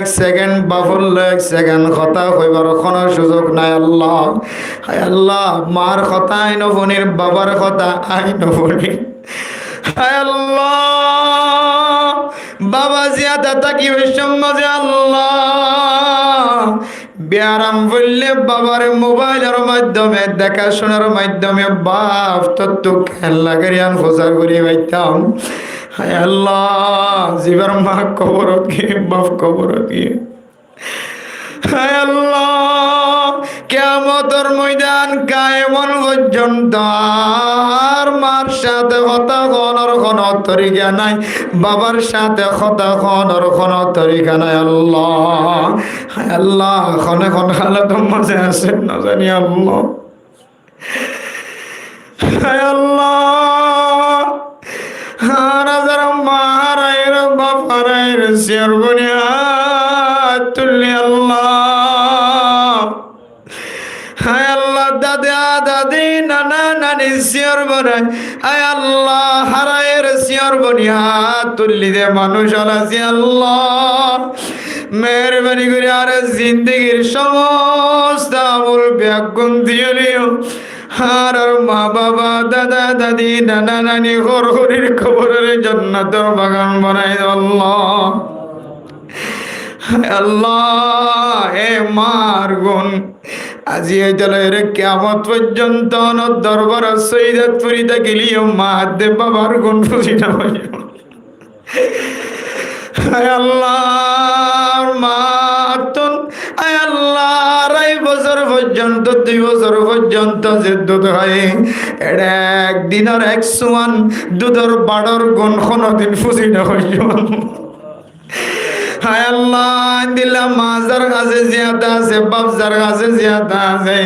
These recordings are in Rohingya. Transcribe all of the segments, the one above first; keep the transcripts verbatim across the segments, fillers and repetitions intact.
Ek sekend bafor loi ek sekend hotá hoibar hono suzuk nai Allah. Hái Allah, mar hotá añí no funir, babar hotá añí no funir. Hái Allah, baba ziyada táki ói somot Allah, biyaram foille babare mobailor maiddome, deka cunar maiddome baf tottú kella gorí yián fusar gorí faitam. Hái Allah, zibar ma koborot giyé, baf koborot giyé. Hái Allah, kiyamotor moidan kaim óna foijjonto ar mar cáte hotá honor hono torika nai, babar cáte hotá honor hono torika nai Allah. Hái Allah, hone hon halotor maze asé no zani Allah. Hái Allah, añára zará ma háraiyóre, baf háraiyóre, siyór boni hát tulli Allah. Hái Allah, dada dadi, nana nani, siyór boni, hái Allah, háraiyóre, siyór boni hát tulli de manúc ól asé Allah. Meherbani gorí añáre zindigir somosto amol beggún diyóre yó añárar ma baba, dada dadi, nana nani, hór hórir koborore jonnotor bagan banai do Allah. Allah, e mar gun, aijja loi re kiyamot foijjonto onor dorbarot sojidat fori tákile yó ma de babar gun fusi no óibo. Hái Allah, ar ma tún, hái Allah, arai bosór foijjonto, dui bosór foijjonto ze dud hái, ere ek dinor ek suan dudor baçor gun honodin fusi no óibo. Hái Allah, endilla ma zar hañse ziyada asé, baf zar hañse ziyada asé,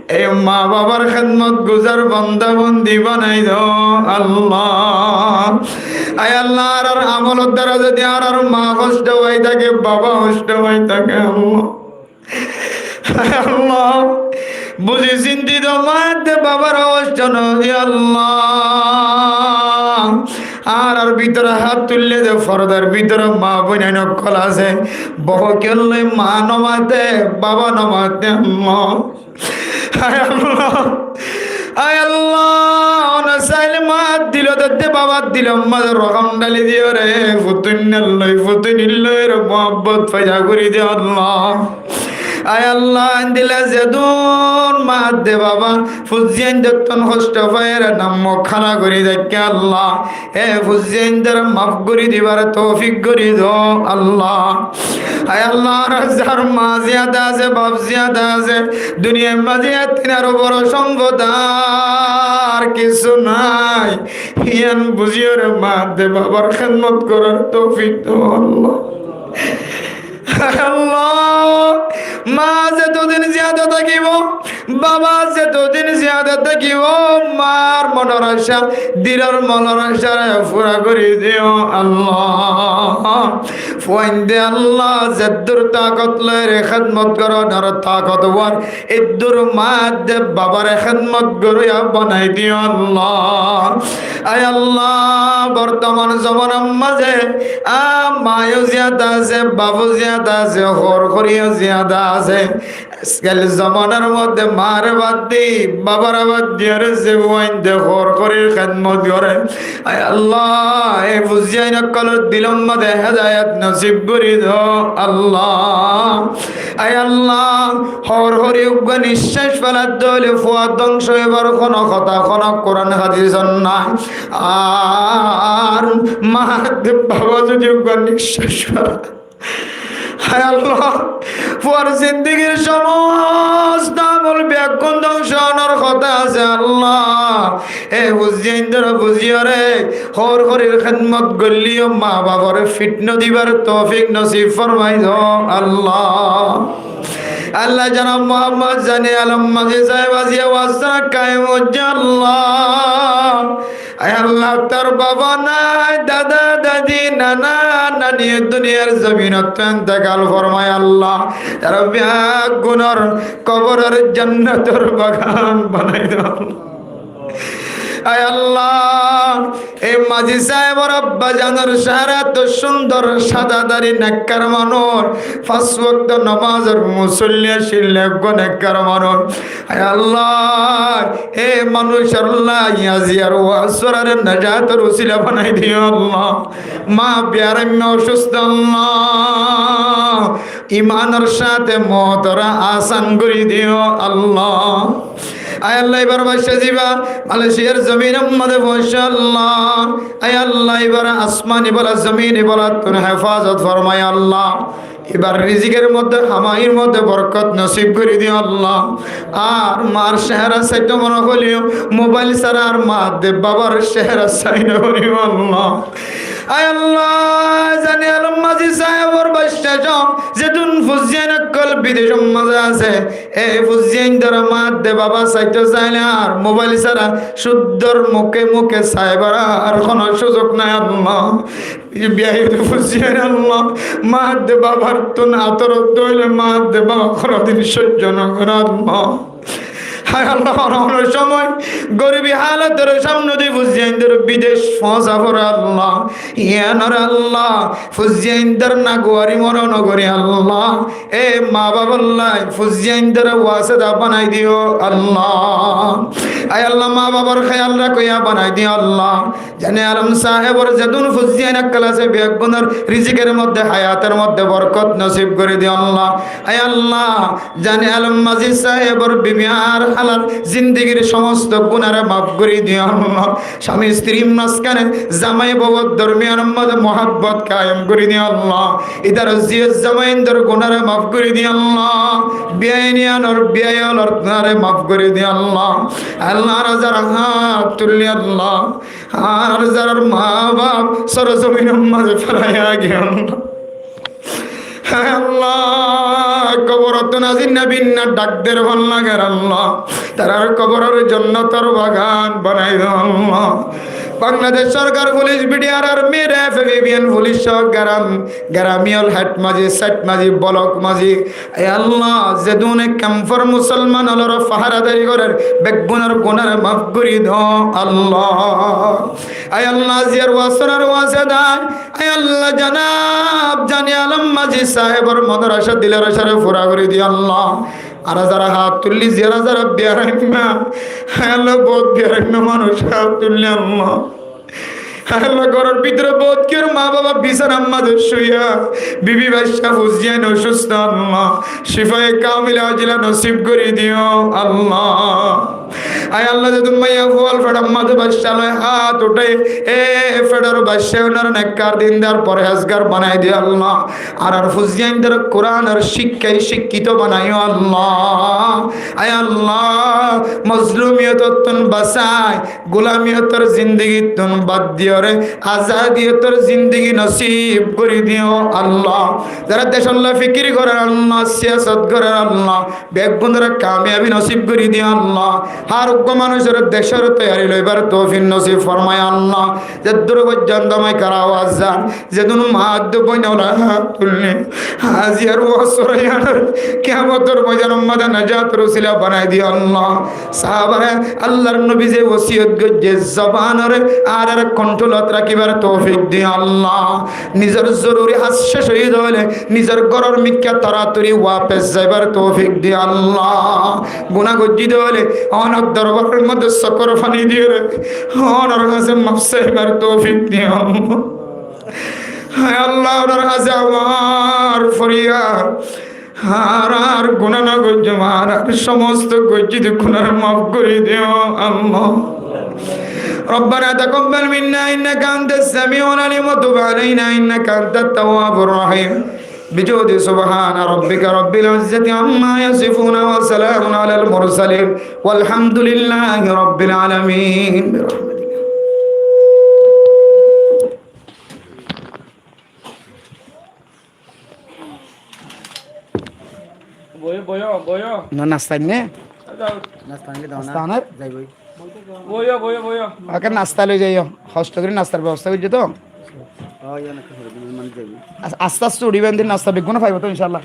e ma babar hédmot guzar banda bandi banai do Allah. Hái Allah, añárar amolor duara zodi añárar ma hoctó fai táke, baba hoctó fai táke Allah. Hái Allah, buzi sinti do ma de babar hoctó no di Allah. Añárar bútore hát tuille de fordar bútore ma boinain ókkol asé, bou ókkol loi ma no mate, baba no mate Allah. Hái Allah, hái Allah, one saile ma dilo de baba dilo, ma rohom dali diyo re, futuin loi, futuin loi re muhabbot foida gorí de Allah. Hái Allah, endilla zedún ma de baba fuain de tún hoctó fai re, nam mok hála gorí de Allah. E fuain dore maf gorí dibar toufik gorí do Allah. Hái Allah, añárar zar ma ziyada asé, baf ziyada asé, duniyar maze e tinar boro sompot ar kissú nai, yián buziyóre ma de babar hédmot gorar toufik do Allah. Hái Allah, ma zetodin ziyada tákibo, baba zetodin ziyada tákibo, mar monor acá, dilor monor acáre fura gorí diyo Allah. Fuain de Allah, zeddur takot loi re hédmot goronor takotwar, eddur ma de babare hédmot goróya banai diyo Allah. Hái Allah, bortoman zomanar maze a ma yó ziyada asé, baf ó ziyada asé, hór hóri yó ziyada asé. Ajkal zomanar modde mare bad di, babare bad diyóre ze fuain de hór hórir hédmot goré, hái Allah, e fuain ókkolor dilor modde hedayot nosib gorí do Allah. Hái Allah, hór hóri uggwá niccác felar dóile fua dóngco óibar hono hotá hono Kuran hadisot nai. Ar ma de baba zodi uggwá niccác fela, hái Allah, fuar zindigir somosto amol beggún dóngco ónor hotá asé Allah. E fuain dore buziyóre hór hórir hédmot goillé yó ma babore fit no dibar toufik nosib formai do Allah. Allah, janab Muhammad Zani Alom Mazi sáheb aijja waz kaim goijjé Allah. Hái Allah, tar baba nai, dada dadi, nana nani duniyar zominot intekal formai Allah. Tar beggúnor koborore jonnotor bagan banai do Allah. Ai Allah, e mazi sáhebor abba zanor cehera to cúndor, sáda dari, nekkar manúic, fañs wokto nomazor musolli accíl, eggúa nekkar manúic. Ai Allah, e manúicolla aijjar waz cúnare najator usila banai diyo Allah. Maa biyaraimma ocústo Allah, imanor sáte moutoré asan gorí diyo Allah. Ai Allah, ibar bacca ziba Malaysiar zominor modde foóñiccé Allah, ai Allah, ibare asmani bala, zomini balattún hefazot formaiyo Allah. Ibar rizikor modde, hamair modde borkot nosib gorí diyo Allah. Ar maar cehera saito mone hoileyo, mobail sára ar maa de babar cehera sai no faribo Allah. Ai Allah, zane alom mazi sáhebor bacca zon, zedún fuain ókkol bidecor modde asé, e fuaindóre maa de baba saito sailé ar mobail sára cúndor muke muke saibar ar hono cúzuk nai Allah. Biyaye de fuain Allah, maa de babar tún ator dóile maa de baba honodin sóijjo no goré Allah. Ai Allah, hono hono somoi goribi halotor samne di fuaindóre bidec foóñsa foré Allah. Iyanore Allah, fuaindór naguwari mone no gorí Allah. E maa baballá fuaindóre wasita banai diyo Allah. Ai Allah, maa babar héyal rakíya banai diyo Allah. Zane alom sáhebor zedún fuain ókkol asé, beggúnor rizikor modde, hayator modde borkot nosib gorí diyo Allah. Ai Allah, zane alom mazi sáhebor bibi ar hálar zindigir somosto gunare maf gorí diyo Allah. Cami istrir mazkane, zamai bouwor dormiyanor modde muhabbot kayem gorí diyo Allah. Itará ziyó zamaindór gunare maf gorí diyo Allah. Biyain iyanor biyain ókkolore maf gorí diyo Allah. Allah, añára zara hát tulli Allah, añára zarar maa baf sor zominor modde félaiya giyé Allah. Ai Allah, koborottún aziz nebinna dhak der fán lager Allah. Tarár koborore jonnotor bagan banai do Allah. Bangladec sorkar, fulic, bidiar armi, ref, ebibian fulic só garam, garami ól, hed mazi, said mazi, bolok mazi, ai Allah, zedúne kemfor musolman ólore faharadari gorer, beggúnor gunare maf gorí do Allah. Ai Allah, ziyar wasonor wasita, ai Allah, janab zane alom mazi sáhebor modorasa dilor asare fura gorí diyo Allah. Añára zara hát tulli, ziyar zara biyaraimma, ai Allah, bout biyaraimma manúic hát tulli Allah. Ai Allah, góror bútore bout kiyór maa baba bisánar modde cúiya, bibi bacca fuain ocústo Allah, cifaye kamila ajila nosib gorí diyo Allah. Ai Allah, zedún maiyafuwa fedor modde bacca loi hát uçé, e fedor bacca ónore nekkar, dindar, forehezgar banai diyo Allah. Añárar fuaindóre Kuranor cíkkai cíkkito banaiyo Allah. Ai Allah, mozlumiyotottún basai, gulamiyotor zindigittún bad diyore azadiyotor zindigi nosib gorí diyo Allah. Zara decolla fikir gorer Allah, siyasot gorer Allah, beggúnore kamiyabi nosib gorí diyo Allah. Hár uggwá manúicore decor toiyari loibar toufik nosib formaiyo Allah. Zeddúr foijjonto maikar awaz zar, zedún maa de boin ókkol hát tulli, aijjar wasita iyanore kiyamotor moidanor modde najator usila banai diyo Allah. Sáhabare Allahr nobi ze wosiyot goijjé, zobanore añárar kontrolot rakíbar toufik diyo Allah. Nizor zoruri hás céc óiye de óile nizor góror mikká toratori wafes zaibar toufik diyo Allah. Guná goijjí de óile ónor dorbaror modde sokor faní diyore ónor hañsé maf saibar toufik diyo Allah. Ai Allah, ónor hañsé añár foriyad, añára ar guná no goijjum, añára somosto goijjí de gunare maf gorí diyo Allah. ربنا تقبل منا إنك أنت السميع العليم وتب علينا إنك أنت التواب الرحيم. بجود سبحان ربك رب العزة عما يصفون وسلام على المرسلين والحمد لله رب العالمين. برحمتك. Boiyó, boiyó, boiyó. No, nasta né? Nasta ané? Nasta ané? Boiyó, boiyó, boiyó. Ake nasta loi zaiyo. Hosto gorí nastar bebosta goijjé to? As-, aste aste uçí bandi nasta beggúne faibo to, inshaAllah.